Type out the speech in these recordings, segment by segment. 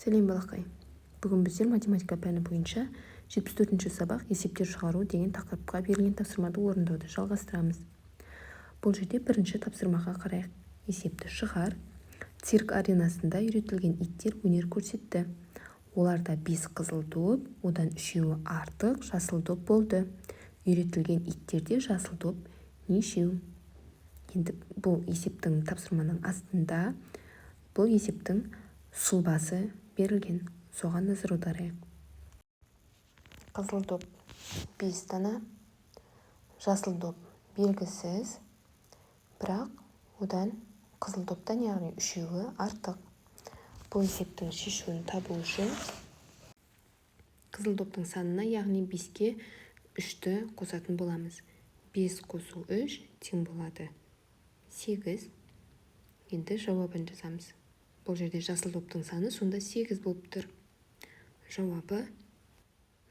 Сәлем, балақай! Бүгін біздер математика пәні бойынша 74-сабақ, «Есептер шығару» деген тақырыпқа берілген тапсырманы орындауды жалғастырамыз. Бұл жерде бірінші тапсырмаға қарайық. Есепті шығар. Цирк аренасында үйретілген иттер өнер көрсетті. Оларда бес қызыл доп, одан үшеуі артық жасыл доп болды. Үйретілген иттерде жасыл доп нешеу? Енді бұл есептің, тапсырманың астында бұл есептің сұлбасы берілген, соған назар аударайық. Қызыл доп 5 дана, жасыл доп белгісіз, бірақ одан, қызыл доптан, яғни үшеуі артық. Бұл есептің шешуін табу үшін қызыл доптың санына, яғни 5-ке 3-ті қосатын боламыз. 5 қосу 3 тең болады 8. Енді жауабын жазамыз. Бұл жерде жасыл доптың саны сонда 8 болып тұр. Жауабы: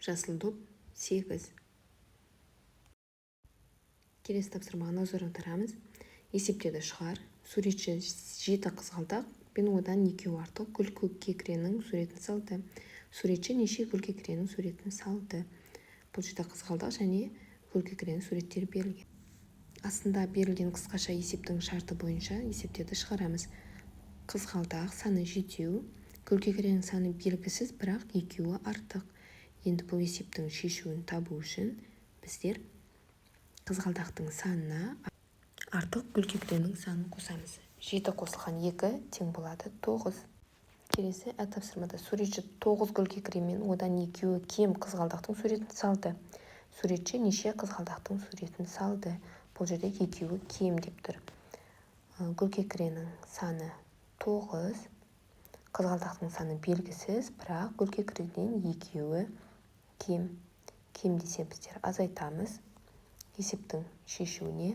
жасыл доп 8. Келесі тапсырмаға назар аударамыз. Есептерді шығар. Суретші жеті қызғалдақ пен одан екеуі артық гүл кекіренің суретін салды. Суретші неше гүл кекіренің суретін салды? Бұл жерде қызғалдақ және гүл кекіренің суреттері берілген. Астында берілген қысқаша есептің шарты бойынша есептерді шығарамыз. Қызғалдақ саны жетеу, гүл кекіренің саны белгісіз, бірақ екеуі артық. Енді бұл есептің шешуін табу үшін біздер қызғалдақтың санына артық гүл кекіренің санын қосамыз. Жеті қосылған екі тең болады тоғыз. Келесі ә тапсырмада суретші тоғыз гүл кекіре мен одан екеуі кем қызғалдақтың суретін салды. Суретші неше қызғалдақтың суретін салды? Бұл жерде екеуі кем деп тұр. Гүл кекіренің саны тоғыз, қызғалдақтың саны белгісіз, бірақ гүл кекіреден екеуі кем. Кем десе, біздер азайтамыз. Есептің шешуіне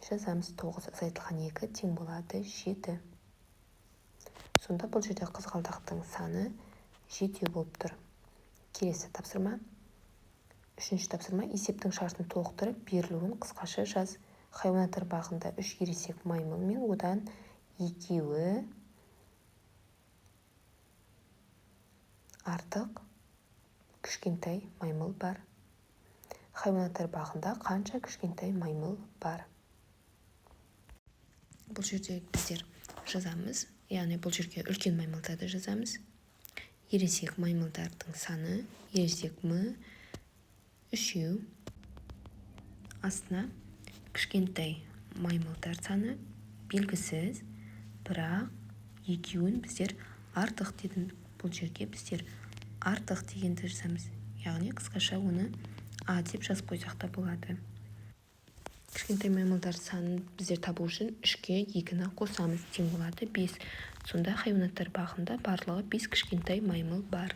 жазамыз: тоғыз азайтылған екі тең болады жеті. Сонда бұл жерде қызғалдақтың саны жетеу болып тұр. Келесі тапсырма, үшінші тапсырма. Есептің шартын толықтырып, берілуін қысқаша жаз. Хайуанаттар бағында үш ересек маймыл мен одан екеуі артық кішкентай маймыл бар. Хайуанаттар бағында қанша кішкентай маймыл бар? Бұл жерде біздер жазамыз, яғни бұл жерге үлкен маймылдарды жазамыз. Ересек маймылдардың саны, ересек м, үшеу. Астына кішкентай маймылдар саны белгісіз, бірақ екеуін біздер артық дедім. Бұл жерге біздер артық дегенді жазамыз, яғни қысқаша оны а деп жазып қойсақ та болады. Кішкентай маймылдар санын біздер табу үшін үшке екіні қосамыз, тең болады бес. Сонда хайуанаттар бағында барлығы бес кішкентай маймыл бар.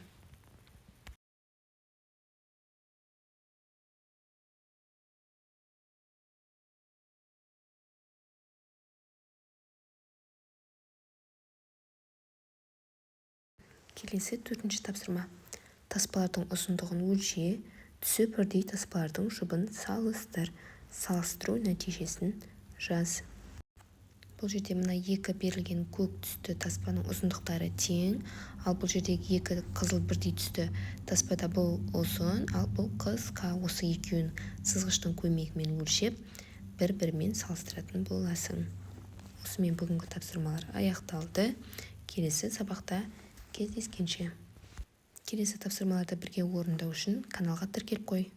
Келесі төртінші тапсырма. Таспалардың ұзындығын өлше, түсі бірдей таспалардың жұбын салыстыр. Салыстыру нәтижесін жаз. Бұл жерде мына екі берілген көк түсті таспаның ұзындықтары тең, ал бұл жердегі екі қызыл бірдей түсті таспада бұл ұзын, ал бұл қысқа. Осы екеуін сызғыштың көмегімен өлшеп, бір-бірімен салыстыратын боласың. Осымен бүгінгі тапсырмалар аяқталды. Келесі сабақта кездескенше! Келесі тапсырмаларды бірге орындау үшін каналға тіркеліп қой.